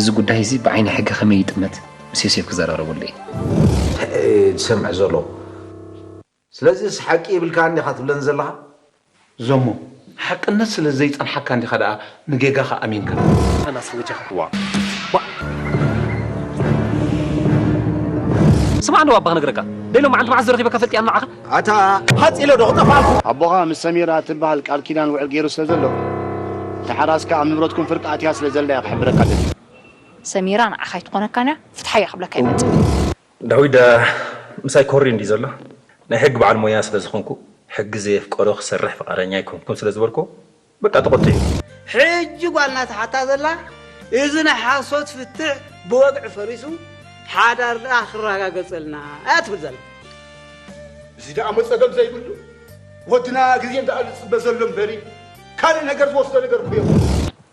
እዚ ጉዳይ እዚ ብዓይኒ ሕጊ ከመይ ይጥመት ምስ ዮሴፍ ክዘራረበሉ እየ። ዝሰምዕ ዘሎ። ስለዚስ ሓቂ ይብልካ እንዲኻ ትብለን ዘለኻ? ዘሞ፣ ሓቅነት ስለ ዘይጸንሓካ እንዲኻ ደኣ ንጌጋኻ ኣሚንካ። ኣናስ ወጃኻ። ዋ። ዋ። ስማዕ፣ እንደው ኣባ ክነግረካ። ደይሎም መዓልቲ መዓስ ዝረኺበካ ፈልጥ እያ ንዓኻ? ኣታ ሓጺሎ ዶ ክጠፋልኩ? ኣቦኻ ምስ ሰሚራ ትበሃል ቃል ኪዳን ውዕል ገይሩ ስለ ዘሎ፣ እታ ሓራስ ከኣ ኣብ ንብረትኩም ፍርቂ ኣትያ ስለ ዘላ እያ ክሕብረካ ደልየ። ሰሚራ ንዓኻ ኣይትኾነካን እያ፣ ፍትሓያ ክብለካ ይመጽእ። ዳዊት፣ ዳ ምሳይ ኮሪ እንዲ ዘሎ፣ ናይ ሕጊ በዓል ሞያ ስለ ዝኾንኩ፣ ሕጊ ዘየፍቀዶ ክሰርሕ ፍቓደኛ ኣይኮንኩን ስለ ዝበልኩ፣ በቃ ተቖጢዑ። ሕጂ ጓልና ትሓታ ዘላ፣ እዚ ናይ ሓሶት ፍትሕ ብወግዒ ፈሪሱ፣ ሓዳር ደኣ ክረጋገጸልና እያ ትብል ዘላ። እዚ ደኣ እሞ ጸገም ዘይብሉ፣ ወድና ግዜ እንዳኣሉ ዝጽበ ዘሎ እምበሪ፣ ካልእ ነገር ዝወስዶ ነገር እኮ የብሉን።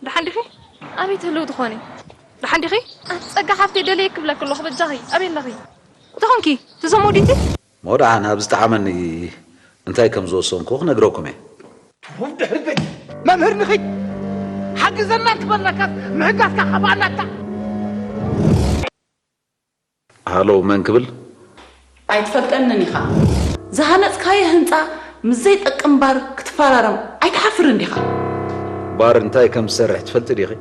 ደሓን ዲኺ? ኣበይ ትህልው ትኾኒ? ደሓን ዲኺ? ኣቲ ጸጋ ሓፍተይ፣ ደልየ ክብለኪ ኣለኹ፣ በጃኺ። ኣበይ ኣለኺ? እንታይ ኾንኪ? ትዘሞ ዲቲ? እሞ ደሓን ኣብ ዝጠዓመኒ እንታይ ከም ዝወሰንኩ ክነግረኩም እየ። ትሁብ ድሕሪ በይ። መምህር ንኺድ፣ ሓግዘና እንትበልናካስ ምሕጋዝካ ከፋእናታ። ሃሎ፣ መን ክብል? ኣይትፈልጠንን ኢኻ። ዝሃነጽካዮ ህንጻ ምስ ዘይጠቅም ባር ክትፈራረም ኣይትሓፍርን ዲኻ? ባር እንታይ ከም ዝሰርሕ ትፈልጢ ዲኺ?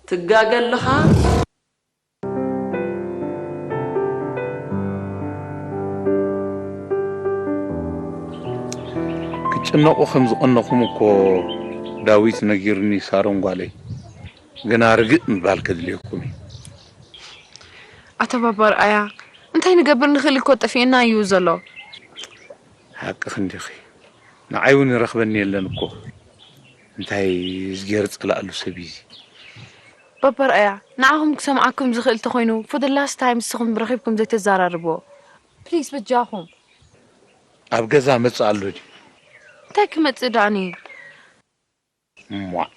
ትጋገ ኣለኻ። ክትጭነቑ ከም ዝቐነኹም እኮ ዳዊት ነጊሩኒ፣ ሳሮን ጓለይ። ግና ርግእ ምባል ከድልየኩም እዩ። ኣቶ ባባ ኣርኣያ፣ እንታይ ንገብር ንኽእል እኮ ጠፊእና እዩ ዘሎ። ሓቅኺ እንዲኺ። ንዓይ እውን ይረኽበኒ የለን እኮ። እንታይ ዝገይር ጸላእሉ ሰብ እዩ እዚ። ባባ ኣርኣያ፣ ንዓኹም ክሰምዓኩም ዝኽእል ተኾይኑ፣ for the last time ንስኹም ረኺብኩም ዘይተዘራርብዎ። ፕሊስ፣ በጃኹም። ኣብ ገዛ መጽእ ኣሎ ድዩ? እንታይ ክመጽእ ደኣኒ? እሟዕ።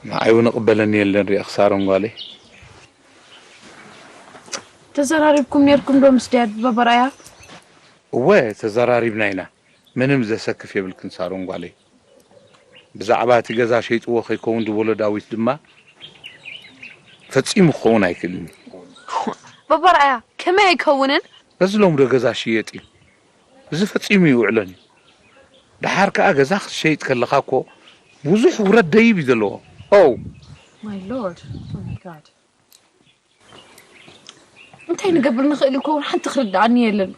ንዓይ እውን እቕበለኒ የለን ሪኣ ክሳሮን ጓለይ። ተዘራሪብኩም ነይርኩም ዶ ምስ ዳድ ባባ ኣርኣያ? እወ ተዘራሪብና ኢና። ምንም ዘሰክፍ የብልክን ሳሮን ጓለይ። ብዛዕባ እቲ ገዛ ሸይጥዎ ከይከውን ዝበሎ ዳዊት ድማ ፈጺሙ ክኸውን ኣይክእልን እዩ። ባባ ኣርኣያ ከመይ ኣይከውንን? በዚ ሎሚ ዶ ገዛ ሽየጥ እዩ? እዚ ፈጺሙ ይውዕሎን እዩ። ደሓር ከኣ ገዛ ክትሸይጥ ከለኻ እኮ ብዙሕ ውረድ ደይብ እዩ ዘለዎ። ኦው! My lord! Oh my God! እንታይ ንገብር ንኽእል እኮ ሓንቲ ክርድኣኒ የለን።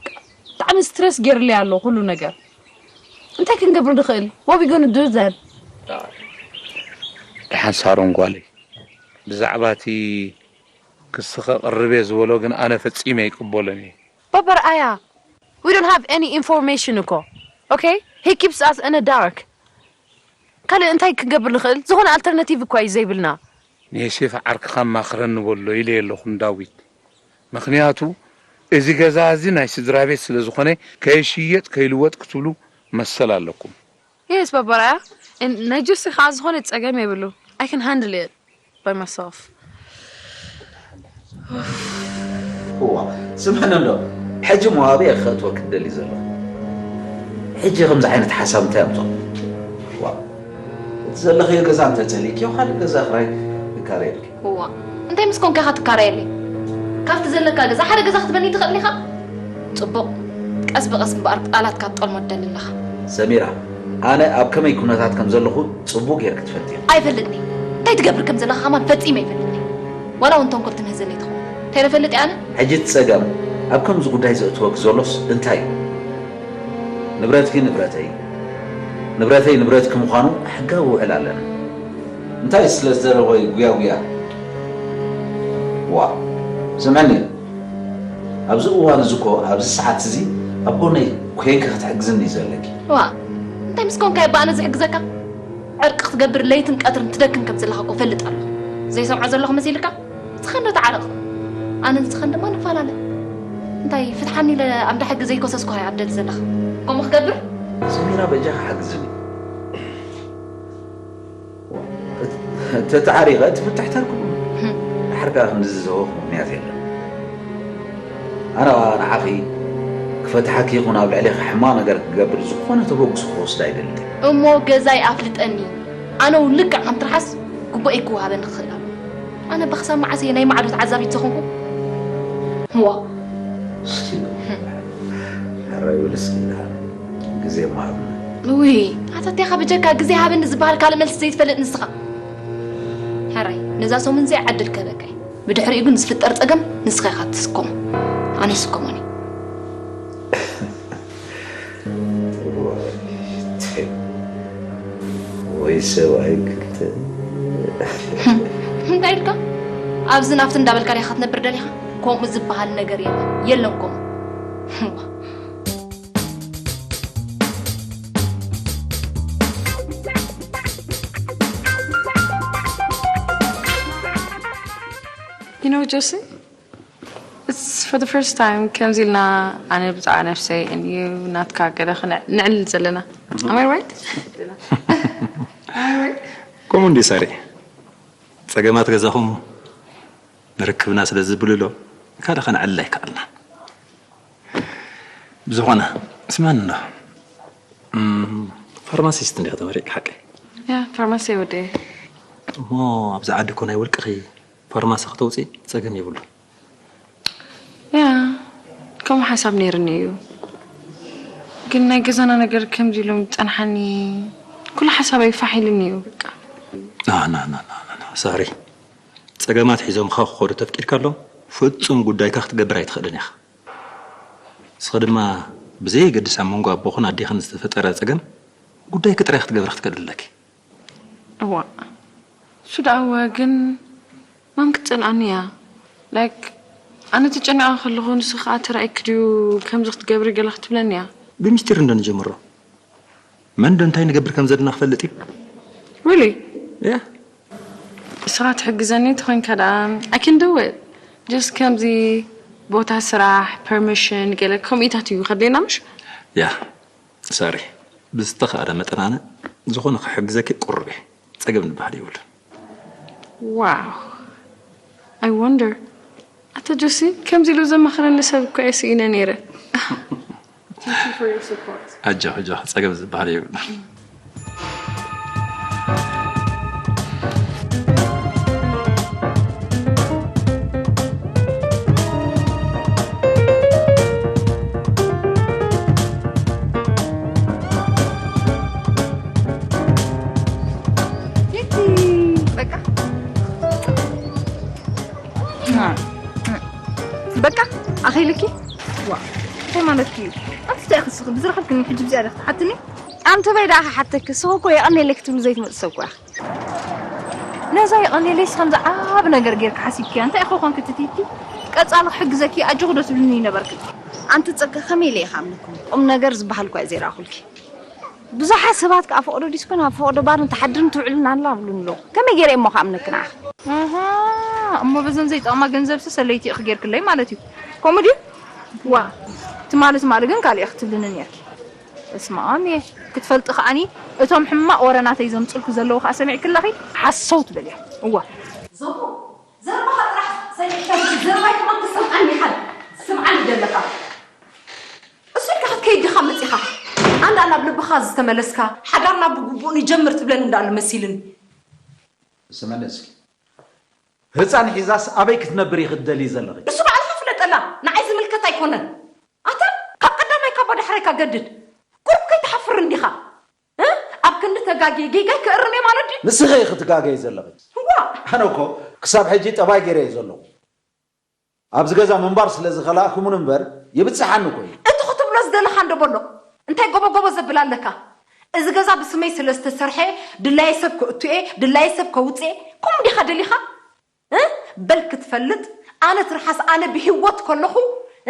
ብጣዕሚ ስትረስ ገይርለይ ኣሎ ኩሉ ነገር። እንታይ ክንገብር ንኽእል? What we gonna do then? ደሓን ሳሮን ጓለይ፣ ብዛዕባ እቲ ክስኸ ቅርብ እየ ዝበሎ ግን ኣነ ፈጺመ ይቅበሎን እየ። ባባ ኣርኣያ፣ we don't have any information እኮ። Okay? He keeps us in the dark. ካልእ እንታይ ክንገብር ንኽእል? ዝኾነ ኣልተርናቲቭ እኳ እዩ ዘይብልና። ንዮሴፍ ዓርክኻ ኣማኽረኒ በሎ ኢለ ኣለኹ ንዳዊት። ምኽንያቱ እዚ ገዛ እዚ ናይ ስድራ ቤት ስለ ዝኾነ ከይሽየጥ ከይልወጥ ክትብሉ መሰል ኣለኩም። Yes ባባ ኣርኣያ፣ ናይ ጆሲ ከዓ ዝኾነ ፀገም የብሉ። I can handle it by myself. እዋ ስምዕኒ ኣሎ። ሕጂ ሞ ኣበይ እየ ክኸእትወኪ ትደሊ ዘለኹ? ሕጂ ከምዚ ዓይነት ሓሳብ እንታይ ኣምፅኦ? ዋ እቲ ዘለኽዮ ገዛ እንተፀሊእክዮ ካልእ ገዛ ክራይ ይካረየልኪ። እዋ እንታይ ምስ ኮንካ ኢኻ ትካረየለይ? ካብቲ ዘለካ ገዛ ሓደ ገዛ ክትበኒ ትኽእል ኢኻ? ፅቡቕ፣ ቀስ ብቐስ እምበኣር ቃላትካ ትጠልሞ ትደሊ ኣለኻ። ሰሚራ፣ ኣነ ኣብ ከመይ ኩነታት ከም ዘለኹ ፅቡቕ ጌርኪ ትፈልጢ ኢኺ። ኣይፈልጥን እየ። እንታይ ትገብር ከም ዘለኻ ከማን ፈጺመ ኣይፈልጥን እየ። ዋላ እውን ተንኮል ትምህዘለይ ትኸውን። እንታይ ዶ እፈልጥ እየ ኣነ? ሕጂ እቲ ጸገም ኣብ ከምዚ ጉዳይ ዘእትወኪ ዘሎስ እንታይ እዩ? ንብረትኪ ንብረተይ፣ ንብረተይ ንብረትኪ ምዃኑ ሕጋዊ ውዕል ኣለና። እንታይ ስለ ዝደረጎይ ጉያጉያ? ዋእ ስምዕኒ፣ ኣብዚ እዋን እዚ እኮ ኣብዚ ሰዓት እዚ ኣብ ጎነይ ኮይንኪ ክትሕግዝኒ እዩ ዘለኪ። ዋእ እንታይ ምስ ኮንካዮ እባ ኣነ ዝሕግዘካ? ዕርቂ ክትገብር ለይትን ቀትርን ትደክም ከም ዘለኻ እኮ እፈልጥ ኣለኹ። ዘይሰምዖ ዘለኹ መሲልካ? ንስኻ እንዶ ተዓረቕ ኣነ ንስኻን ድማ ንፈላለ። እንታይ ፍትሓኒ ኢለ ኣብ እንዳ ሕጊ ዘይኮሰስኩኻ እያ ኣብ ደሊ ዘለኻ። ከምኡ ክገብር? ሰሚራ በጃኺ ሓግዝኒ። ተተዓሪቐ እቲ ፍትሕ ተርክቡ። ድሕርካ ክንድዚ ዝህወኽ ምኽንያት የለን። ኣነ ንዓኺ ክፈትሓኪ ይኹን ኣብ ልዕሌኺ ሕማቕ ነገር ክገብር ዝኾነ ተበግሶ ክወስድ ኣይደልን። እሞ ገዛይ ኣፍልጠኒ። ኣነ እውን ልክዕ ከም ትርሓስ ግቡእ ክወሃበኒ ክኽእል ኣሎ። ኣነ ብኽሳብ መዓስ እየ ናይ ማዕዶ ተዓዛቢት ዝኾንኩ? ዋ። እስኪ ሕራይ በል እስኪ፣ ግዜ እሞ ሃብኒ። ውይ፣ ኣታ እንታይ ኢኻ ብጀካ ግዜ ሃበኒ ዝበሃል ካልእ መልሲ ዘይትፈልጥ ንስኻ? ሕራይ፣ ነዛ ሰሙን እዚኣ ዕድል ክህበካ እየ። ብድሕሪኡ ግን ዝፍጠር ጸገም ንስኻ ኢኻ ትስከሞ። ኣነ ኣይስከሞን እየ። ወይ ሰብኣይ ክልተ። እንታይ ኢልካ? ኣብዚ ናብቲ እንዳበልካ ዲኻ ክትነብር ደሊኻ? ከምኡ ዝበሃል ነገር የለን። የለን ከምኡ። You know, Josie, it's for the first time ከምዚ ኢልና ኣነ ብዛዕባ ነፍሰይ and you ናትካ ገለ ክነዕ- ንዕልል ዘለና። Am I right? Am I right? ከምኡ እንዲ ሳሪ፣ ጸገማት ገዛኹም ንርክብና ስለ ዝብልሎ ካልእ ከነዕልል ኣይከኣልናን። ብዝኾነ ስማኒ እንዶ፣ እም፣ ፋርማሲስት እንዲኻ ተመሪቕካ ሓቀይ? ያ፣ ፋርማሲ ወደ እሞ ኣብዚ ዓዲ እኮ ናይ ውልቅኺ ፋርማሲ ከተውፅኢ ጸገም የብሉ። ያ፣ ከምኡ ሓሳብ ነይርኒ እዩ። ግን ናይ ገዛና ነገር ከምዚ ኢሎም ጸንሓኒ፣ ኩሉ ሓሳብ ኣይፋሕ ኢልኒ እዩ በቃ። ና፣ ና፣ ና፣ ና፣ ና፣ ና፣ ሳሪ። ጸገማት ሒዞምኻ ክኸዱ ተፍቂድካሎም፣ ፍጹም ጉዳይካ ክትገብር ኣይትኽእልን ኢኻ። ንስኺ ድማ ብዘየገድስ ኣብ መንጎ ኣቦኽን ኣዴኽን ዝተፈጠረ ጸገም ጉዳይኪ ጥራይ ክትገብሪ ክትክእሊ ኣለኪ። እዋ፣ እሱ ደኣ እወ፣ ግን ማም ክትጸልኣኒ እያ። ላይክ፣ ኣነ ተጨኒቐ ከለኹ ንሱ ኸኣ ተራእይኪ ድዩ ከምዚ ክትገብሪ ገለ ክትብለኒ እያ። ብምስጢር እንዶ ንጀምሮ። መን ዶ እንታይ ንገብር ከም ዘለና ክፈልጥ እዩ። Really? ያ። ንስኻ ትሕግዘኒ እንተኾይንካ ደኣ፣ I can do it. Just ከምዚ ቦታ ስራሕ፣ ፐርሚሽን፣ ገለ ከምኢታት እዩ ከድልየና ምሽ? ያ፣ ሳሪ፣ ብዝተኻእለ መጠን ኣነ ዝኾነ ክሕግዘኪ ቁሩብ እየ። ጸገም ዝበሃል የብሉን። ዋው። I wonder. ኣታ ጆሲ፣ ከምዚ ኢሉ ዘማኽረኒ ሰብ እኮ እየ ስኢነ ነይረ። Thank you for your support. ኣጆኺ፣ ኣጆኺ፣ ጸገም ዝበሃል የብሉን። በቃ። በቃ፣ ኣኺልኪ? ዋ፣ እንታይ ማለትኪ እዩ? ኣንቲ እንታይ ኢኺ ንስኺ ብዝረኸብክኒ ሕጂ ብዚኣ ዲኺ ትሓትኒ? ኣንቲ በይ ደኣ ክሓተኪ፣ ንስኺ እኮ የቐንየለይ ክትብሊ ዘይትመጽእ ሰብ እኮ ኢኺ። ነዛ የቐንየለይስ ከምዚ ዓቢ ነገር ጌርኪ ሓሲብክያ? እንታይ ኢኺ ኮንኪ ትቲቲ? ቀጻሊ ክሕግዘኪ ኣጆኺ ዶ ትብልኒ ይነበርኪ? ኣንቲ ጸጋ ከመይ ኢለ ኢኺ ኣምነኩም? ቁም ነገር ዝበሃል እኳ እየ ዘይረኣኹልኪ። ብዙሓት ሰባት ከኣ ፈቐዶ ዲስኮን ኣብ ፈቐዶ ባርን ትሓድርን ትውዕልን ኣላ ብሉኒ ኣለዉ። ከመይ ገይረ እሞ ክኣምነኪ ንዓኺ? ኣሃ፣ እሞ በዘን ዘይጠቕማ ገንዘብሲ ሰለይቲ ኢኺ ጌርክለይ ማለት እዩ። ከምኡ ድዩ? ዋ፣ ትማሊ ትማሊ ግን ካልእ ኢኺ ትብልኒ ኔርኪ። እስማኣም እየ። ክትፈልጢ ከኣኒ እቶም ሕማቕ ወረ ናተይ ዘምጽልኩ ዘለዉ ከኣ ሰሚዕኪ ኣለኺ? ሓሰውቲ በልያ። እዋ። ዘቦ፣ ዘረባኻ ጥራሕ ሰሚዕካ፣ ዘረባይ ከማን ትሰምዓኒ ኢኻ። ስምዓኒ ደለኻ። እሱ ኢልካ ክትከይድ ዲኻ መጺኻ? ኣንዳ ናብ ልብኻ ዝተመለስካ፣ ሓዳርና ብግቡእ ንጀምር ትብለኒ እንዳ ኣሎ መሲልኒ። ስመለስ። ህፃን ሒዛስ ኣበይ ክትነብር ኢኺ ትደልዪ ዘለኺ? ንሱ ባዕልኻ ፍለጠላ፣ ንዓይ ዝምልከት ኣይኮነን። ኣታ ካብ ቀዳማይ ካባ ዳሕራይካ ገድድ። ቁሩብ ከይትሓፍር እንዲኻ? እ? ኣብ ክንዲ ተጋግየ ጌጋይ ክእርም እየ ማለት ድዩ? ንስኺ ኢኺ ትጋገዪ ዘለኺ። እዋ። ኣነ እኮ ክሳብ ሕጂ ጠባይ ገይረ እየ ዘለኹ። ኣብዚ ገዛ ምንባር ስለ ዝኸላእኩምን እምበር ይብጽሓኒ እኮ እዩ። እቲ ክትብሎ ዝደለኻ እንዶ በሎ። እንታይ ጎቦ ጎቦ ዘብል ኣለካ? እዚ ገዛ ብስመይ ስለ ዝተሰርሐ ድላየ ሰብ ከእቱ እየ፣ ድላየ ሰብ ከውጽእ እየ። ከምኡ ዲኻ ደሊኻ? እ? በል ክትፈልጥ፣ ኣነ ትርሓስ ኣነ ብህይወት ከለኹ፣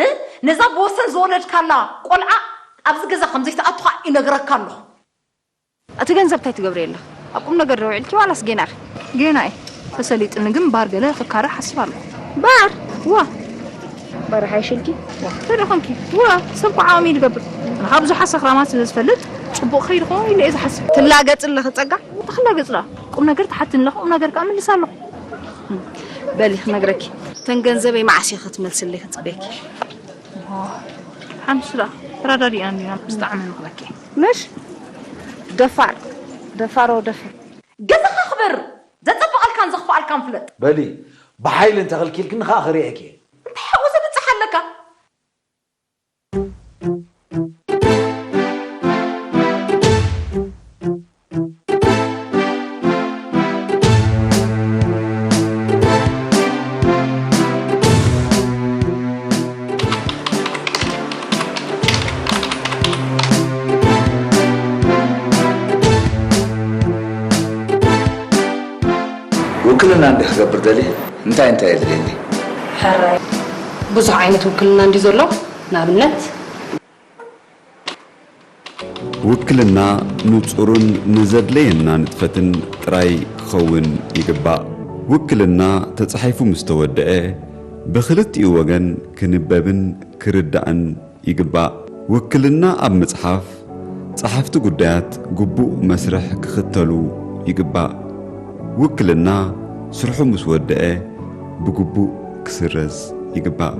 እ? ነዛ ብወሰን ዝወለድካላ ቆልዓ ኣብዚ ገዛ ከም ዘይትኣቱ ኸኣ ይነግረካ ኣለኹ። እቲ ገንዘብ እንታይ ትገብርዮ ኣለኺ? ኣብ ቁም ነገር ዶ ውዒልኪ ዋላስ ጌና ኢኺ? ጌና እየ። ተሰሊጥኒ ግን ባር ገለ ክካረ ሓስብ ኣለኹ። ባር? ዋ! ባር ሓይሽልኪ? ዋ! እንታይ ደኾንኪ? ዋ! ሰብ እኮ ዓቕሚ እዩ ዝገብር። ኣነ ካብ ብዙሓት ሰኽራማት ስለ ዝፈልጥ፣ ጽቡቕ ከይዱ ኾን ኢለ እየ ዝሓስብ። ትላገጽ ኣለኺ ጸጋ? እንታይ ክላገጽ ደኣ? ቁም ነገር ትሓትኒ ኣለኺ፣ ቁም ነገር ከኣ እምልስ ኣለኹ። በሊ ክነግረኪ፣ ተን ገንዘበይ መዓስ ኢኺ ክትመልስለይ ክጽበየኪ። ሓምስላ ተረዳዲእና እንዲና ብጣዕሚ ንኽበኪ። ምሽ ደፋር ደፋሮ ደፋር። ገዛኻ ክበር። ዘጸብቐልካን ዘኽፍኣልካን ፍለጥ። በሊ ብሓይሊ እንተኸልኪልክኒ ኸኣ ክርእየኪ እየ። እንታይ ሓጎሰ ትብጽሕ ኣለካ? ውክልና እንዲ ክገብር ደልየ እንታይ እንታይ የድልየኒ? ሕራይ ብዙሕ ዓይነት ውክልና እንዲ ዘሎ ንኣብነት ውክልና ንጹርን ንዘድለየና ንጥፈትን ጥራይ ክኸውን ይግባእ። ውክልና ተጻሒፉ ምስ ተወድአ፣ ብኽልቲኡ ወገን ክንበብን ክርዳእን ይግባእ። ውክልና ኣብ ምጽሓፍ፣ ጸሓፍቲ ጉዳያት ግቡእ መስርሕ ክኽተሉ ይግባእ። ውክልና ስርሑ ምስ ወድአ፣ ብግቡእ ክስረዝ ይግባእ።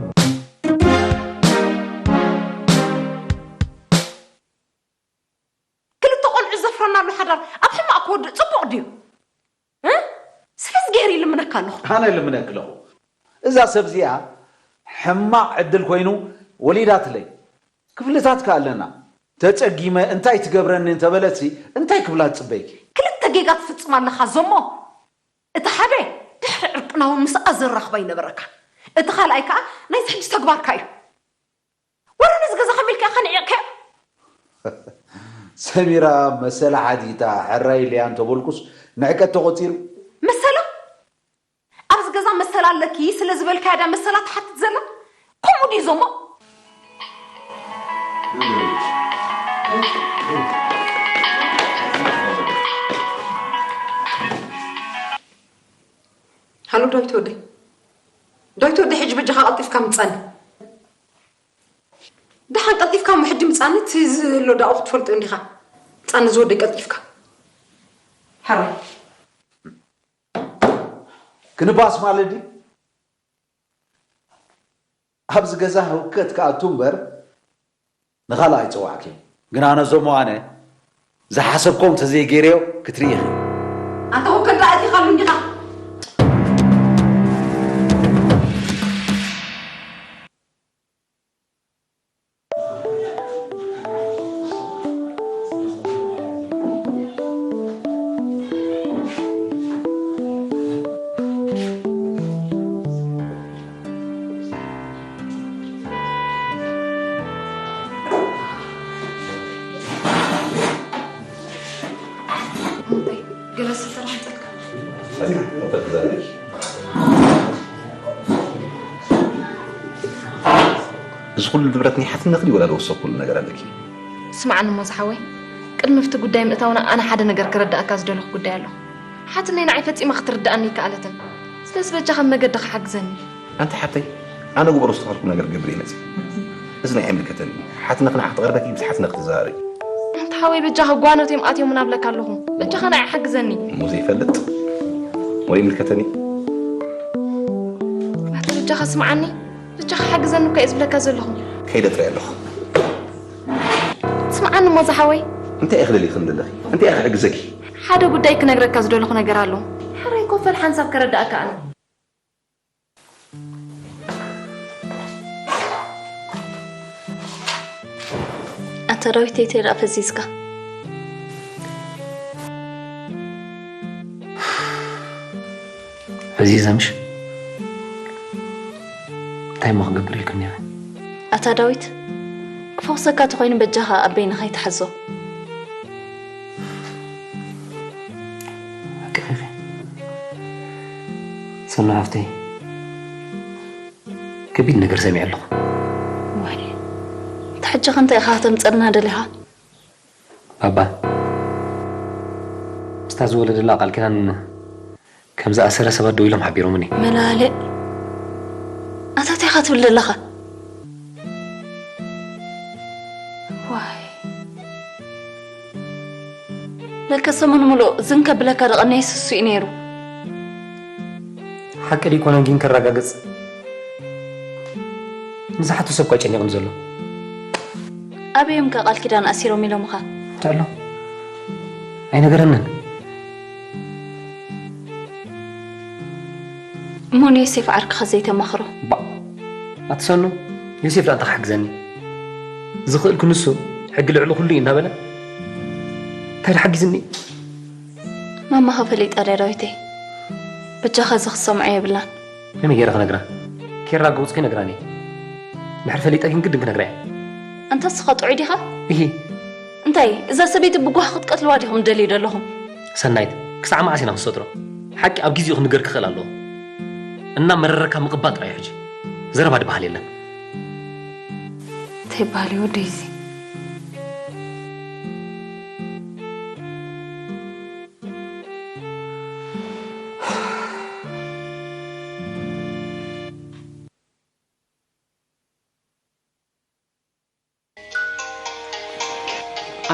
ክልተ ቆልዑ ዘፍረናሉ ሓዳር ኣብ ሕማቕ ክወድእ ጽቡቕ ድዩ? እ? ስለዚ ገይር ይልምነካ ኣለኹ። ኣነ ልምነኪ ኣለኹ። እዛ ሰብ እዚኣ ሕማቕ ዕድል ኮይኑ ወሊዳትለይ። ክፍልታት ከ ኣለና። ተጸጊመ እንታይ ትገብረኒ እንተበለትሲ እንታይ ክብላ ትጽበይኪ? ክልተ ጌጋ ትፍጽም ኣለኻ ዞሞ። እቲ ሓደ ድሕሪ ዕርቅና እውን ምስኣ ዘራኽባ ኣይነበረካን። እቲ ካልኣይ ከኣ ናይዚ ሕጂ ተግባርካ እዩ። ወረ ነዚ ገዛ ከመይ ኢልካ ኢኻ ንዒቕካዮ? ሰሚራ መሰላ ሓቲታ ሕራይ ኢለያ እንተበልኩስ ንዕቀት ተቖጺሩ። መሰላ? ኣብዚ ገዛ መሰላ ኣለኪ ስለ ዝበልካያ ድያ መሰላ ትሓትት ዘላ? ከምኡ ድዩ ዞሞ? ሃሎ ዳዊት ወደይ፣ ዳዊት ወደይ ሕጂ በጃኻ ቀልጢፍካ ምጻኒ። ደሓን ቀልጢፍካ እሞ ሕጂ ምጻኒ፣ እቲ ዘሎ ዳኡ ክትፈልጦ እንዲኻ። ምጻኒ ዝወደይ ቀልጢፍካ። ሕራይ። ክንባስ ማለት ድዩ? ኣብዚ ገዛ ህውከት ክኣቱ እምበር ንኻልእ ኣይጸዋዕክን። ግን ኣነ ዞሞ ኣነ ዝሓሰብኮ እንተዘይገይረዮ ክትርኢ ኢኺ። ኣታ ህውከት ደኣ ኣቲኻሉ እንዲኻ። እዚ ኩሉ ንብረት ናይ ሓትነኺ ድዩ ወላ ዝወሰኽኩሉ ነገር ኣለኪ? ስምዓኒ እሞ ዝሓወይ፣ ቅድሚ ኣብቲ ጉዳይ ምእታውና ኣነ ሓደ ነገር ክረድኣካ ዝደለኹ ጉዳይ ኣሎ። ሓትነይ ንዓይ ፈጺማ ክትርድኣኒ ኣይከኣለትን። ስለዚ በጃኻ ብመገድኻ ሓግዘኒ። ኣንቲ ሓብተይ፣ ኣነ ግበሮ ዝተባህልኩ ነገር ክገብር እየ መጺእ። እዚ ናይ ኣይምልከተኒ። ሓትነኺ ንዓኺ ትቐርበኪ፣ ምስ ሓትነኺ ተዘራረቢ። ኣንታ ሓወይ በጃኻ ጓኖት እዮም ኣትዮም ናብለካ ኣለኹ። በጃኻ ንዓይ ሓግዘኒ። እሞ ዘይፈልጥ ወይ ይምልከተኒ። ኣታ በጃኻ ስምዓኒ። በጃኻ ሓግዘኒ እኮ እየ ዝብለካ ዘለኹ። ከይደ ጥራይ ኣለኹ። ስምዓኒ እሞ ዝሓወይ። እንታይ ኢኺ ደሊኺ ዘለኺ? እንታይ ኢኺ ክሕግዘኪ? ሓደ ጉዳይ ክነግረካ ዝደለኹ ነገር ኣሎ። ሕራይ ኮፈል ሓንሳብ ከረድኣካ ኣነ። ኣታ ዳዊተይ እንታይ ደኣ ፈዚዝካ? ፈዚዘ ምሽ? እንታይ እሞ ክገብር ኢልክኒ ኢኺ? ኣታ ዳዊት ክፈውሰካ ተኾይኑ በጃኻ ኣብ በይንኻ ኣይትሓዞ። ኣቅፊኺ ሰኑ ሓፍተይ ከቢድ ነገር ሰሚዐ ኣለኹ። ዋይ እንተ ሕጂ ከ እንታይ ኢኻ ከተምፀልና ደሊኻ? ባባ ምስታ ዝወለደላ ቃል ኪዳን ከም ዝኣሰረ ሰባት ደው ኢሎም ሓቢሮምኒ። መላልእ ኣታ እንታይ ኢኻ ትብል ዘለኻ? ዋይ ለከ ሰሙን ሙሉእ ዝን ከብለካ ደቐነይ ስሱ እዩ ነይሩ። ሓቂ ድዩ ኣይኮነን ግን ከረጋግጽ ንዝሓቱ ሰብ እኳ ጨኒቕኒ ዘሎ። ኣበዮም ከ ቃል ኪዳን ኣሲሮም ኢሎምኻ? እንታይ ኣሎ? ኣይነገረንን። እሞ ንዮሴፍ ዓርክኻ ዘይተማኽሮ? ባ ኣትሰኑ ዮሴፍ ዳኣ እንታይ ክሕግዘኒ ዝኽእል ክንሱ ሕጊ ልዕሊ ኩሉ እዩ እናበለ እንታይ ሓጊዝኒ? ማማኻ ፈሊጣ ድያ ዳዊተይ? በጃኻ እዚ ክትሰምዖ የብላን። ከመይ ገይረ ክነግራ? ኬራ ገውጽ ከይነግራኒ ድሕር ፈሊጠ ግን ግድን ክነግራ እየ። ኣንታ እስኻ ጥዑይ ዲኻ? እሂ እንታይ እዛ ሰበይቲ ብጓህ ክትቀትልዋ ዲኹም ደልዩ ደለኹም? ሰናይት ክሳዕ መዓስ ኢና ክሰጥሮ? ሓቂ ኣብ ግዜኡ ክንገር ክኽእል ኣለዎ። እና መረረካ ምቕባል ጥራይ ሕጂ ዘረባ ድበሃል የለን። እንታይ በሃል እዩ ወደይ እዚ?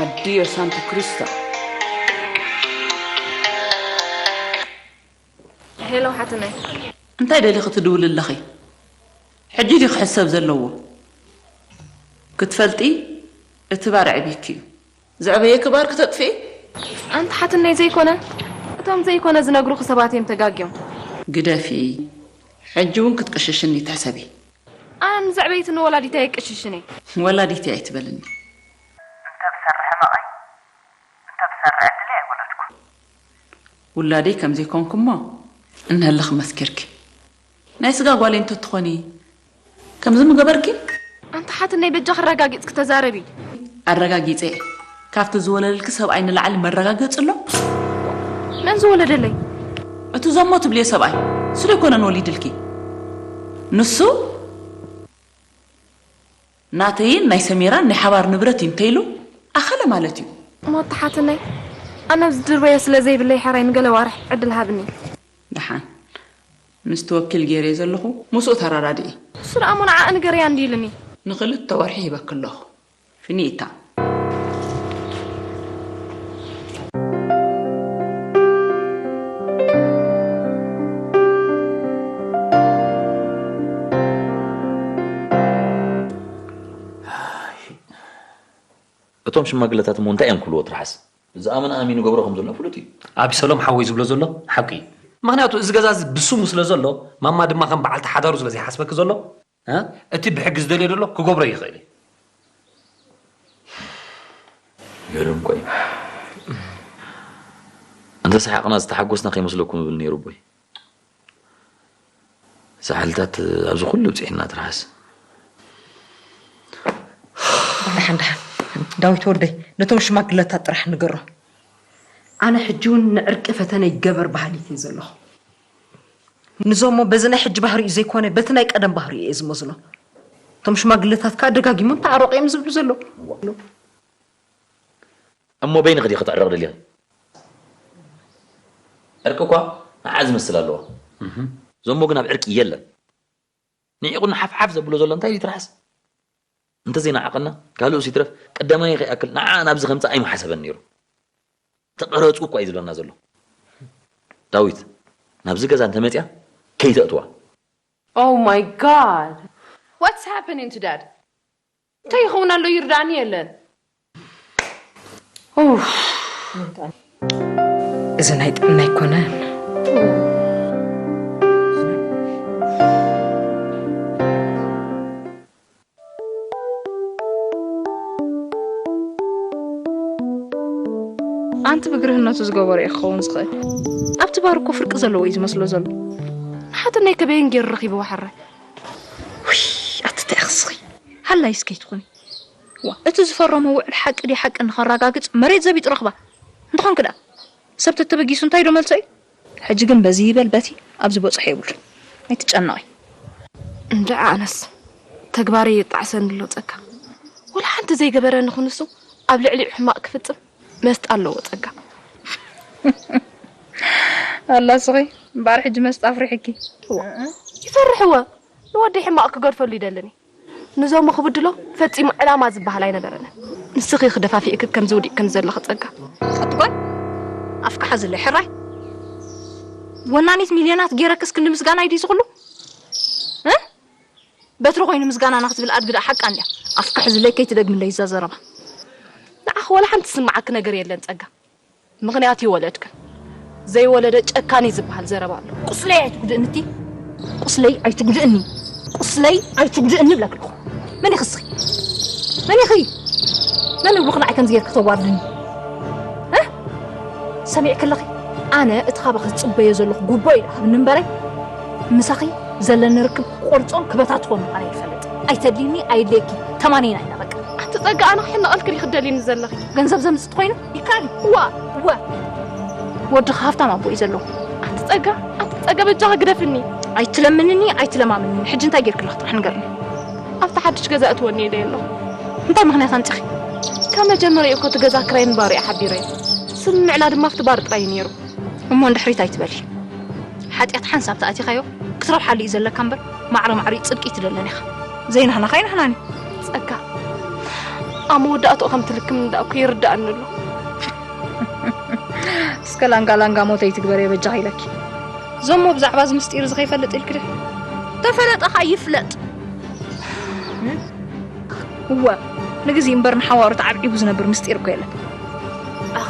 ኣዲዮ ሳንቱ ክሪስቶ። ሄሎ ሓትነይ። እንታይ ደሊኺ ትድውሊ ኣለኺ? ሕጂ ድዩ ክሕሰብ ዘለዎ? ክትፈልጢ እቲ ባር ኣዕቢኪ እዩ። ዘዕበየኪ ባር ክተጥፍኢ? ኣንቲ ሓትነይ ዘይኮነ እቶም ዘይኮነ ዝነግሩኺ ሰባት እዮም ተጋግዮም። ግደፊ። ሕጂ እውን ክትቅሽሽኒ ትሕሰቢ። ኣነ ንዘዕበይትኒ ወላዲተይ ኣይቅሽሽን እየ። ወላዲተይ ኣይትበልኒ። እንተ ብሰርሕ መቐይ እንተ ብሰርሕ ዕድለይ ኣይወለድኩ። ውላደይ ከም ዘይኮንኩ እሞ እንሀለኺ መስኪርኪ። ናይ ስጋ ጓለይ እንተትኾኒ ከምዚ ምገበርኪ? ኣንቲ ሓትነይ በጃኺ ኣረጋጊጽኪ ተዛረቢ። ኣረጋጊጸ እየ። ካብቲ ዝወለደልኪ ሰብኣይ ንላዕሊ መረጋገጺ ኣሎ? መን ዝወለደለይ? እቲ ዘሞ ትብልዮ ሰብኣይ ስለ ኣይኮነን ወሊድልኪ። ንሱ ናተይን ናይ ሰሜራን ናይ ሓባር ንብረት እዩ እንተኢሉ ኣኸለ ማለት እዩ። እሞ ኣንቲ ሓትነይ ኣነ ኣብዚ ድርበዮ ስለ ዘይብለይ ሕራይ ንገለ ኣዋርሕ ዕድል ሃብኒ። ደሓን ምስቲ ወኪል ገይረ ዘለኹ ምስኡ ተረዳድኢ። እሱ ደኣ እሞ ንዓኣ ንገርያ እንዲ ኢሉኒ። ንኽልተ ወርሒ ሂበኪ ኣለኹ። ፊኒታ። እቶም ሽማግለታት እሞ እንታይ እዮም ክብልዎ ትርሓስ? ዝኣመነ ኣሚኑ ገብሮ ከም ዘሎ ፍሉጥ እዩ። ኣቢሰሎም ሓወይ ዝብሎ ዘሎ ሓቂ እዩ። ምኽንያቱ እዚ ገዛ እዚ ብስሙ ስለ ዘሎ ማማ ድማ ከም በዓልቲ ሓዳሩ ስለ ዘይሓስበኪ ዘሎ እ እቲ ብሕጊ ዝደልዮ ዘሎ ክገብሮ ይኽእል እዩ። ገርም እኮ እዩ። እንተ ሰሓቕና ዝተሓጎስና ከይመስለኩም እብል ነይሩ ኣቦይ። ሳሕልታት ኣብዚ ኩሉ ብፅሒና ትርሓስ። ደሓን ደሓን ዳዊት ወደይ ነቶም ሽማግለታት ጥራሕ ንገሮም። ኣነ ሕጂ እውን ንዕርቂ ፈተነ ይገበር በሃሊት እየ ዘለኹ። ንዞሞ በዚ ናይ ሕጂ ባህሪኡ ዘይኮነ በቲ ናይ ቀደም ባህሪኡ እየ ዝመዝኖ። እቶም ሽማግለታት ከዓ ደጋጊሞም ተዓረቑ እዮም ዝብሉ ዘለዉ። እሞ በይንኺ ዲኺ ክትዕረቕ ደሊኺ? ዕርቂ እኳ ንዓ ዝመስል ኣለዎ። ዞሞ ግን ኣብ ዕርቂ የለን። ንዒቑና ሓፍሓፍ ዘብሎ ዘሎ እንታይ ድዩ ትርሓስ? እንተዘይነዓቐና ካልኡስ ይትረፍ ቀዳማይ ከይኣክል ንዓ ናብዚ ከምፅእ ኣይምሓሰበን ነይሩ። ተቐረፁ እኳ እዩ ዝብለና ዘሎ። ዳዊት ናብዚ ገዛ እንተመፅያ ከይተእትዋ። Oh my god. What's happening to dad? እንታይ ይኸውን ኣሎ ይርዳእኒ የለን። እዚ ናይ ጥዕና ኣይኮነን። ኣንቲ ብግርህነቱ ዝገበሮ እዩ ክኸውን ዝኽእል። ኣብቲ ባር እኮ ፍርቂ ዘለዎ እዩ ዝመስሎ ዘሎ። ንሓትነይ ከበይን ገይሩ ረኺብዋ ሕራይ። ውይ ኣቲ እንታይ ኢኺ ስኺ ሃላይስ ከይትኾኒ። ዋ እቲ ዝፈረሞ ውዕል ሓቂ ድዩ ሓቂ ንኸረጋግጽ መሬት ዘቢጡ ረኽባ። እንተኾንኪ ደኣ ሰብ ተተበጊሱ እንታይ ዶ መልሶ እዩ? ሕጂ ግን በዚ ይበል በቲ ኣብዚ በጽሖ የብሉን። ኣይትጨነቒ። እንድዒ ኣነስ ተግባረይ የጣዕሰኒ ኣሎ ጸጋ። ወላ ሓንቲ ዘይገበረኒ ክንሱ ኣብ ልዕሊኡ ሕማቕ ክፍጽም መስጣ ኣለዎ ጸጋ። ኣላ ስኺ እምበኣር ሕጂ መስጣ ኣፍሪሕኪ። ይፈርሕዎ ንወደይ ሕማቕ ክገድፈሉ ይደልን እዩ። ንዞሞ ክብድሎ ፈጺሙ ዕላማ ዝበሃል ኣይነበረንን። ንስኺ ክደፋፊእኪ ከምዚ ውዲቕክኒ ዘለኺ ጸጋ። ኣቲ ጓል ኣፍካ ሓዝለይ ሕራይ። ወናኒት ሚልዮናት ገይረክስ ክንዲ ምስጋና እዩ ድዩ ዝኹሉ? እ? በትሪ ኮይኑ ምስጋናና ክትብል ኣድግዳ ሓቃ እንድያ። ኣፍካ ሕዝለይ ከይትደግምለይ እዛ ዘረባ። ንዓኺ ወላ ሓንቲ ዝስምዓኪ ነገር የለን ጸጋ። ምኽንያት ይወለድክን። ዘይወለደ ጨካኒ ዝበሃል ዘረባ ኣሎ። ቁስለይ ኣይትጉድእኒ እቲ። ቁስለይ ኣይትጉድእኒ። ቁስለይ ኣይትጉድእኒ ይብለኪ ኣለኹ። መን ኢኺ እስኺ? መን ኢኺ? መን ይብሉኺ ንዓይ ከምዚ ጌርኪ ክተዋርድኒ? እ? ሰሚዕኪ ኣለኺ? ኣነ እቲ ካባኺ ዝጽበዮ ዘለኹ ጉቦ እዩ ዝሃብኒ እምበረ፣ ምሳኺ ዘለኒ ርክብ ክቆርጾን ክበታትፎን ምዃነይ ይፈልጥ። ኣይተድልይኒ፣ ኣየድልየኪ፣ ተማኒና ኢና በቃ። ኣቲ ጸጋ፣ ኣነ ክሕነቐልኪ ድዩ ክደልይኒ ዘለኺ? ገንዘብ ዘምጽእ ተኾይኑ ይከኣል እዩ። ዋ፣ ዋ። ወድኺ ሃብታም ኣቦ እዩ ዘለዎ። ኣቲ ጸጋ፣ ኣቲ ጸጋ፣ በጃኺ ግደፍኒ። ኣይትለምንኒ፣ ኣይትለማምንኒ። ሕጂ እንታይ ጌርክለኺ ጥራሕ ንገርኒ። ኣብቲ ሓድሽ ገዛ እትወኒ ኢለ ኣለኹ። እንታይ ምኽንያት ኣምጺኺ? ካብ መጀመሪያኡ እኮ እቲ ገዛ ክራይ ምንባሩ እየ ሓቢረዮ። ስምምዕና ድማ ኣብቲ ባር ጥራይ እዩ ነይሩ። እሞ እንድሕሪት ኣይትበሊ። ሓጢኣት ሓንሳብ ተኣቲኻዮ ክትረብሓሉ እዩ ዘለካ እምበር፣ ማዕረ ማዕሪኡ ጽድቂ ትደልን ኢኻ። ዘይናህናኻ ኣይናህናን እዩ። ጸጋ፣ ኣብ መወዳእትኡ ከም ትልክም እንዳእኩ ይርዳእኒ ኣሎ። እስከ ላንጋ ላንጋ ሞተይ ትግበርዮ በጃኺ ኢለኪ። ዞሞ ብዛዕባ እዚ ምስጢር እዚ ከይፈልጥ ኢልኪ ዶ? ተፈለጠ ኸኣ ይፍለጥ። እወ፣ ንግዜ እምበር ንሓዋሩ ተዓብዒቡ ዝነብር ምስጢር እኮ የለን። ኣኽ።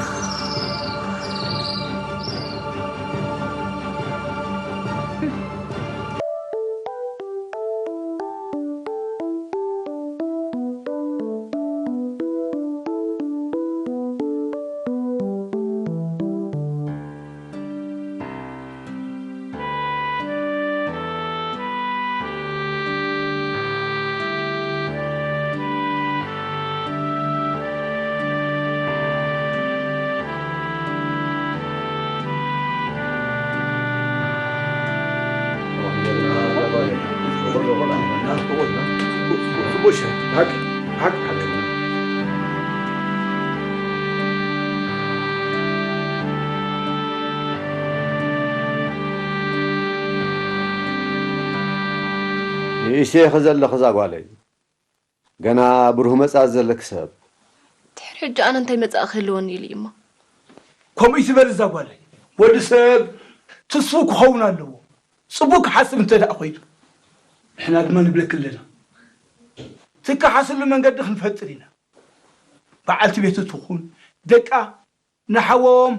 ንእሽተይ ኢኺ ዘለኺ እዛ ጓለይ። ገና ብሩህ መጻኢ ዘለኪ ሰብ። ድሕሪ ሕጂ ኣነ እንታይ መጻኢ ክህልወኒ ኢሉ እዩማ? ከምኡ ይትበል እዛ ጓለይ። ወዲ ሰብ ትስፉው ክኸውን ኣለዎ። ጽቡቕ ክሓስብ እንተ ደኣ ኮይኑ። ንሕና ድማ ንብለኪ ኣለና። ትከሓስሉ መንገዲ ክንፈጥር ኢና። በዓልቲ ቤቱ ትኹን፣ ደቃ ንሓዎም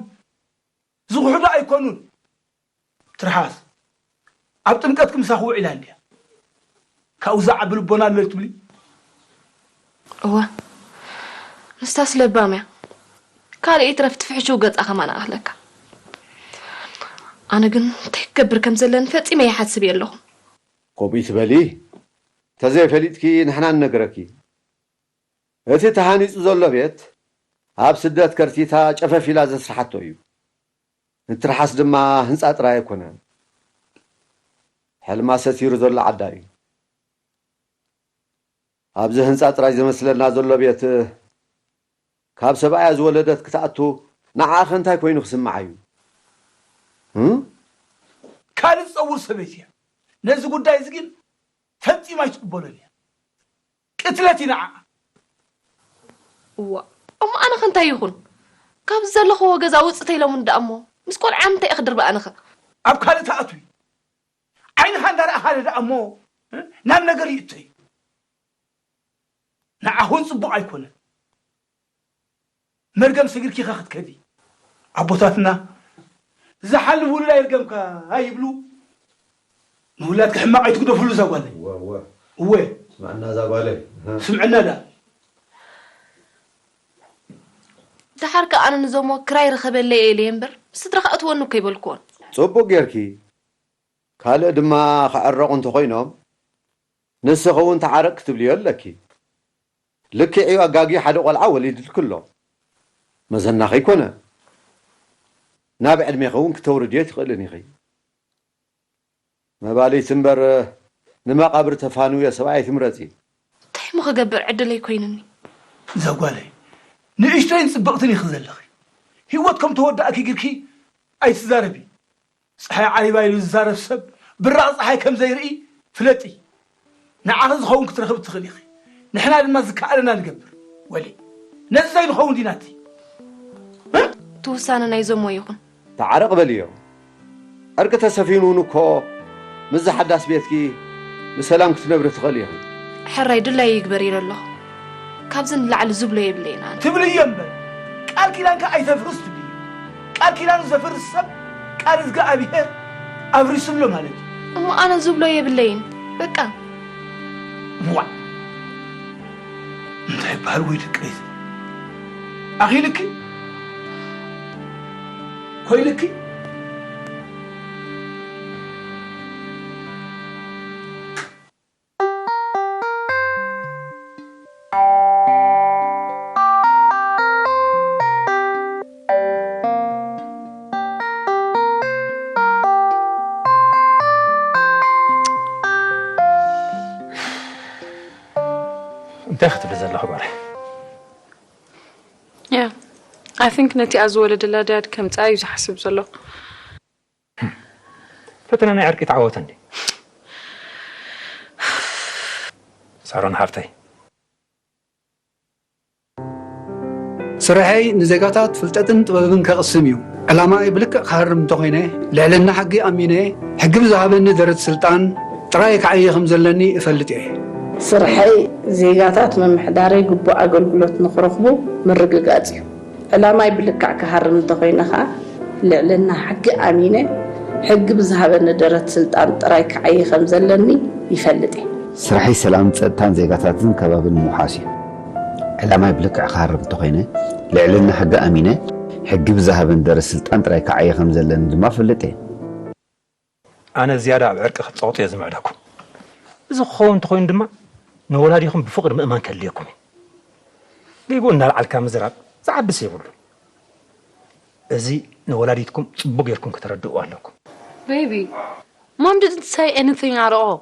ዝጉሕሉ ኣይኮኑን። ትርሓስ ኣብ ጥምቀትኪ ምሳኺ ውዒላ እንድያ። ካብኡ ዝዓቢ ልቦና ኣሎ ትብሊ? እወ፣ ንሳስ ለባም እያ። ካልእ ይትረፍ ትፍሕሽው ገጻ ከማን ኣኽለካ። ኣነ ግን እንታይ ክገብር ከም ዘለኒ ፈጺመ ይሓስብ እየ ኣለኹ። ከምኡ ትበሊ? ተዘይፈሊጥኪ ንሕና ንነግረኪ። እቲ ተሃኒጹ ዘሎ ቤት ኣብ ስደት ከርቲታ ጨፈፍ ኢላ ዘስርሓቶ እዩ። ንትርሓስ ድማ ህንጻ ጥራይ ኣይኮነን። ሕልማ ሰቲሩ ዘሎ ዓዳ እዩ። ኣብዚ ህንጻ ጥራይ ዝመስለና ዘሎ ቤት ካብ ሰብኣያ ዝወለደት ክትኣቱ ንዓኸ እንታይ ኮይኑ ክስምዓ እዩ? እም? ካልእ ዝጸውር ሰበይቲ እያ። ነዚ ጉዳይ እዚ ግን ፈጺማ ኣይትቅበሎን እያ። ቅትለት እዩ ንዓኣ። እዋ፣ እሞ ኣነ ኸ እንታይ ይኹን? ካብዚ ዘለኽዎ ገዛ ውጽእ ተይሎምን ደኣ እሞ፣ ምስ ቆልዓ ምንታይ እየ ክድርበ ኣነ ኸ? ኣብ ካልእ ትኣትዊ። ዓይንኻ እንዳረኣኻ ደኣ እሞ፣ እ? ናብ ነገር ይእቶ እዩ። ንዓኹን ጽቡቕ ኣይኮነን። መርገም ስግርኪ ኢኻ ክትከዲ። ኣቦታትና፣ "ዝሓልፍ ውሉድ ኣይርገምካ" ይብሉ። ንውላድኪ ሕማቕ ኣይትግደፍሉ እዛ ጓለይ። እወ፣ እወ። እወ። ስምዕና እዛ ጓለይ። እህ። ስምዕና ደኣ። ደሓር ከኣ ኣነ ንዞሞ ክራይ ርኸበለይ ኢለ እየ እምበር፣ ስድራ ከኣ እትወኒ እኮ ኣይበልክዎን። ጽቡቕ ጌርኪ። ካልእ ድማ ክዕረቑ እንተኾይኖም፣ ንስኺ እውን ተዓረቕ ክትብልዮ ኣለኪ። ልክዕ'ዩ ኣጋግዩ ሓደ ቆልዓ ወሊድልኪ ኣሎ። መዘናኺ ኣይኮነ። ናብ ዕድሜኺ እውን ክተውርድዮ ኣይትኽእልን ኢኺ። መባልይቲ እምበር ንመቓብር ተፋንውዮ ሰብኣይ ኣይትምረጺ። እንታይ እሞ ክገብር ዕድለይ ኮይኑኒ? እዛ ጓለይ፣ ንእሽቶይን ጽብቕትን ኢኺ ዘለኺ። ህይወት ከም ተወዳእኪ ጌርኪ ኣይትዛረቢ። ጸሓይ ዓሪባ ኢሉ ዝዛረብ ሰብ ብራቕ ጸሓይ ከም ዘይርኢ ፍለጢ። ንዓኺ ዝኸውን ክትረኽቢ ትኽእሊ ኢኺ። ንሕና ድማ ዝከኣለና ንገብር። ወሊ፣ ነዚ ዘይንኸውን ዲና እቲ? እ? እቲ ውሳነ ናይ ዞሞ ይኹን። ተዓረቕ በልዮ። ዕርቂ ተሰፊኑን እኮ ምስዚ ሓዳስ ቤትኪ ብሰላም ክትነብሪ ትኽእሊ ኢኺ። ሕራይ ድላዩ ይግበር ኢለ ኣለኹ። ካብዚ ንላዕሊ ዝብሎ የብለይን ኣነ። ትብልዮ እምበር፣ ቃል ኪዳንካ ኣይተፍርስ ትብልዮ። ቃል ኪዳኑ ዘፍርስ ሰብ ቃል እግዚኣብሄር ኣብሪስሎ ማለት እዩ። እሞ ኣነ ዝብሎ የብለይን። በቃ። ዋእ፣ እንታይ ይበሃል ወይ ድቅሪት? ኣኺልኪ? ኮይልኪ? እንታይ ክትብሊ ዘለኹ ጓለይ? Yeah, I think ነቲኣ ዝወለደላ ዳድ ከምጻ እዩ ዝሓስብ ዘሎ። ፈተና ናይ ዕርቂ ተዓወተ እንዴ? ሳሮን ሓፍተይ። ስርሐይ ንዜጋታት ፍልጠትን ጥበብን ከቕስም እዩ። ዕላማይ ብልክዕ ክሃርም እንተኾይነ፣ ልዕልና ሕጊ ኣሚነ፣ ሕጊ ብዝሃበኒ ደረት ስልጣን ጥራይ ክዓዪ ከም ዘለኒ እፈልጥ እየ። ስርሐይ ዜጋታት ምምሕዳረይ ግቡእ ኣገልግሎት ንኽረኽቡ ምርግጋጽ እዩ። ዕላማይ ብልክዕ ክሃርም እንተኾይነ ኸኣ፣ ልዕልና ሕጊ ኣሚነ፣ ሕጊ ብዝሃበኒ ደረት ስልጣን ጥራይ ክዓዪ ከም ዘለኒ ይፈልጥ እየ። ስርሐይ ሰላም፣ ጸጥታን ዜጋታትን ከባብን ምውሓስ እዩ። ዕላማይ ብልክዕ ክሃርም እንተኾይነ፣ ልዕልና ሕጊ ኣሚነ፣ ሕጊ ብዝሃበኒ ደረት ስልጣን ጥራይ ክዓዪ ከም ዘለኒ ድማ እፈልጥ እየ። ኣነ ዝያዳ ኣብ ዕርቂ ክትጸቕጡ እየ ዝምዕደኩም። እዚ ክኸውን እንተኾይኑ ድማ፣ ንወላዲኹም ብፍቕሪ ምእማን ከድልየኩም እዩ። ጌግኡ እናልዓልካ ምዝራብ ዝዓብስ የብሉን። እዚ ንወላዲትኩም ጽቡቕ ጌርኩም ከተረድእዋ ኣለኩም። Baby, Mom didn't say anything at all.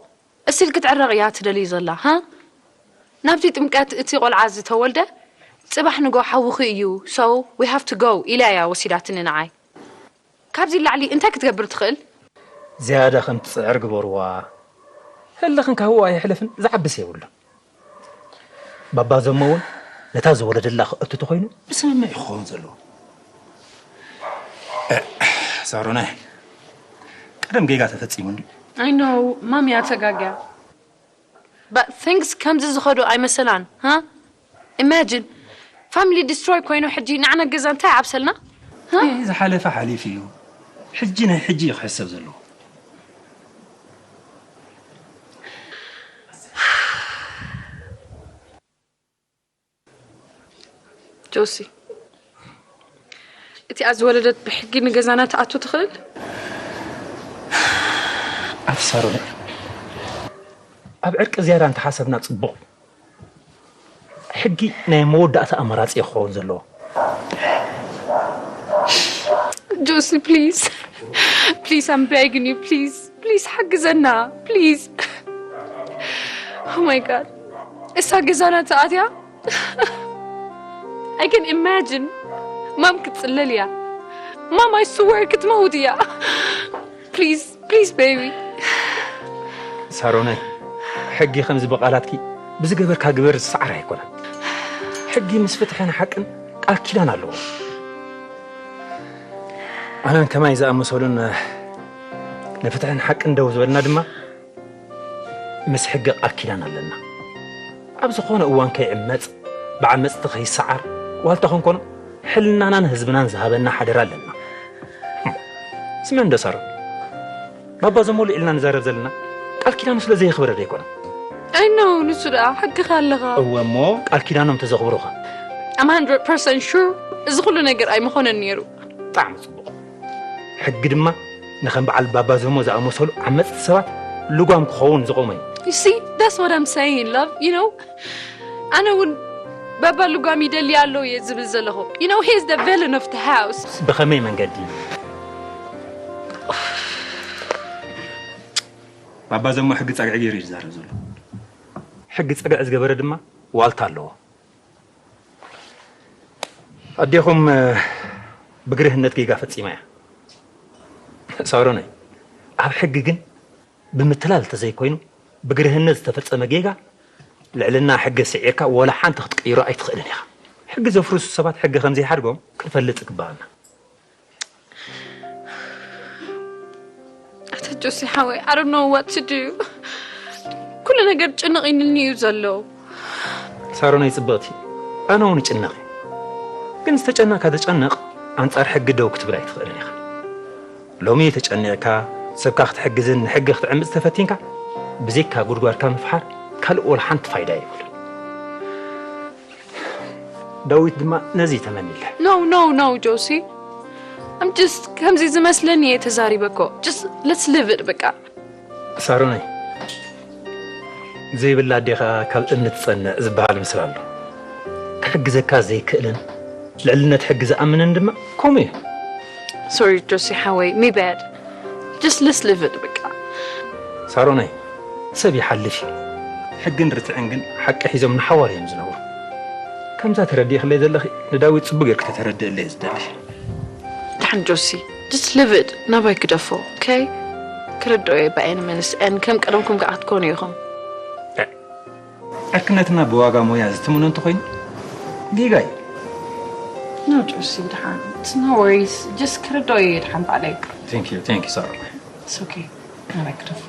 እስቲል ክትዕረቕ እያ ትደሊ ዘላ፣ ሃ? ናብቲ ጥምቀት እቲ ቆልዓ ዝተወልደ፣ ጽባሕ ንጎ ሓውኺ እዩ፣ so we have to go ኢላ እያ ወሲዳትኒ ንዓይ። ካብዚ ላዕሊ እንታይ ክትገብር ትኽእል? ዝያዳ ከም ትጽዕር ግበርዋ። ህልኽን ካብ ኣብኡ ኣየሕልፍን፣ ዝዓብስ የብሉን። ባባ ዘሞ እውን ነታ ዝወለደላ ክእቱ ተኾይኑ ብስምምዕ እዩ ክኸውን ዘለዎ። እ፣ ሳሮናይ፣ ቀደም ጌጋ ተፈጺሙ እንድዩ። I know, ማሚ እያ ተጋግያ። But things ከምዚ ዝኸዱ ኣይመሰላን፣ ሃ? Imagine, family destroy ኮይኑ ሕጂ ንዓና ገዛ እንታይ ይዓብሰልና? ሃ? እይ፣ ዝሓለፈ ሓሊፉ እዩ። ሕጂ ናይ ሕጂ እዩ ክሕሰብ ዘለዎ። ጆሲ፣ እቲኣ ዝወለደት ብሕጊ ንገዛና ትኣቱ ትኽእል? ኣቲ ሳሮን፣ ኣብ ዕርቂ ዝያዳ እንተሓሰብና ጽቡቕ እዩ። ሕጊ ናይ መወዳእታ ኣማራጺ እዩ ክኸውን ዘለዎ። ጆሲ፣ please. Please, I'm begging you, please. Please, ሓግዘና, please. Oh my God. እሳ ገዛና ተኣትያ? I can imagine. ማም ክትጽለል እያ። ማም፣ I swear ክትመውት እያ። Please, please, baby. ሳሮነይ፣ ሕጊ ከምዚ ብቓላትኪ ብዝገበርካ ግበር ዝሰዓር ኣይኮነን። ሕጊ ምስ ፍትሕን ሓቅን ቃል ኪዳን ኣለዎ። ኣነን ከማይ ዝኣመሰሉን ንፍትሕን ሓቅን ደው ዝበልና ድማ ምስ ሕጊ ቃል ኪዳን ኣለና። ኣብ ዝኾነ እዋን ከይዕመጽ፣ ብዓመጽቲ ከይሰዓር፣ ዋልታ ክንኮኖ ሕልናናን ህዝብናን ዝሃበና ሓደራ ኣለና። ስምዕ እንዶ ሳሮን፣ ባባ ዘሞ ልዒልና ንዛረብ ዘለና ቃል ኪዳኑ ስለ ዘየኽበረ ዶ ኣይኮነን? I know፣ ንሱ ደኣ ሓቅኻ ኣለኻ። እወ እሞ ቃል ኪዳኖም ተዘኽብሩኻ። I'm hundred percent sure እዚ ኩሉ ነገር ኣይምኾነን ነይሩ። ብጣዕሚ ጽቡቕ። ሕጊ ድማ ንኸም በዓል ባባ ዘሞ ዝኣመሰሉ ዓመጽቲ ሰባት ልጓም ክኸውን ዝቖመ እዩ። You see, that's what I'm saying, love, you know? ኣነ እውን ባባ ልጓም ይደሊ ኣሎ እየ ዝብል ዘለኹ። You know, he is the villain of the house. ብኸመይ መንገዲ? ባባ ዘሞ ሕጊ ጸግዒ ገይሩ እዩ ዝዛረብ ዘሎ። ሕጊ ጸግዒ ዝገበረ ድማ ዋልታ ኣለዎ። ኣዴኹም፣ እ፣ ብግርህነት ጌጋ ፈጺማ እያ። ሳሮነይ፣ ኣብ ሕጊ ግን ብምትላል እንተዘይኮይኑ፣ ብግርህነት ዝተፈጸመ ጌጋ ልዕልና ሕጊ ስዒርካ ወላ ሓንቲ ክትቅይሮ ኣይትኽእልን ኢኻ። ሕጊ ዘፍርሱ ሰባት ሕጊ ከም ዘይሓድጎም ክንፈልጥ ይግባኣና። ጆሲ ሓወይ፣ I don't know what to do። ኩሉ ነገር ጭንቕ ኢሉኒ እዩ ዘሎ። ሳሮናይ ጽብቕቲ፣ ኣነ እውን ይጭነቕ። ግን ዝተጨነቕካ ተጨነቕ፣ ኣንጻር ሕጊ ደው ክትብል ኣይትኽእልን ኢኻ። ሎሚ ተጨኒቕካ፣ ሰብካ ክትሕግዝን ንሕጊ ክትዕምጽ ተፈቲንካ፣ ብዘይካ ጉድጓድካ ምፍሓር ካልእ ወላ ሓንቲ ፋይዳ የብሉን። ዳዊት ድማ ነዚ ተመኒለ። No, no, no, ጆሲ። I'm just ከምዚ ዝመስለኒ እየ ተዛሪበ እኮ። Just let's live it በቃ። ሳሮነይ፣ ዘይብላ ኣዴኻ ካብ እምኒ ትጸንዕ ዝበሃል ምስላ ኣሎ። ክሕግዘካ ዘይክእልን ልዕልነት ሕጊ ዝኣምንን ድማ ከምኡ እዩ። Sorry ጆሲ ሓወይ፣ me bad. Just let's live it በቃ። ሳሮነይ፣ ሰብ ይሓልፍ እዩ። ሕግን ርትዕን ግን ሓቂ ሒዞም ንሓዋር እዮም ዝነብሩ። ከምዛ ተረዲእክለይ ዘለኺ ንዳዊት ጽቡቅ ጌርክ ተተረድእለይ ዝደሊ። ደሓን ጆሲ፣ just live it፣ ናባይ ክደፎ። Okay? ክርድኦ እየ ብኣይን መንስ and ከም ቀደምኩም ከዓ ክትኮኑ ኢኹም። ዕርክነትና ብዋጋ ሞያ ዝተምኖ እንተኮይኑ ጌጋ እዩ። No ጆሲ፣ ደሓን፣ it's no worries። Just ክርድኦ እየ ደሓን ባዕለይ። Thank you, thank you ሳሮነይ። It's okay። ናባይ ክደፎ።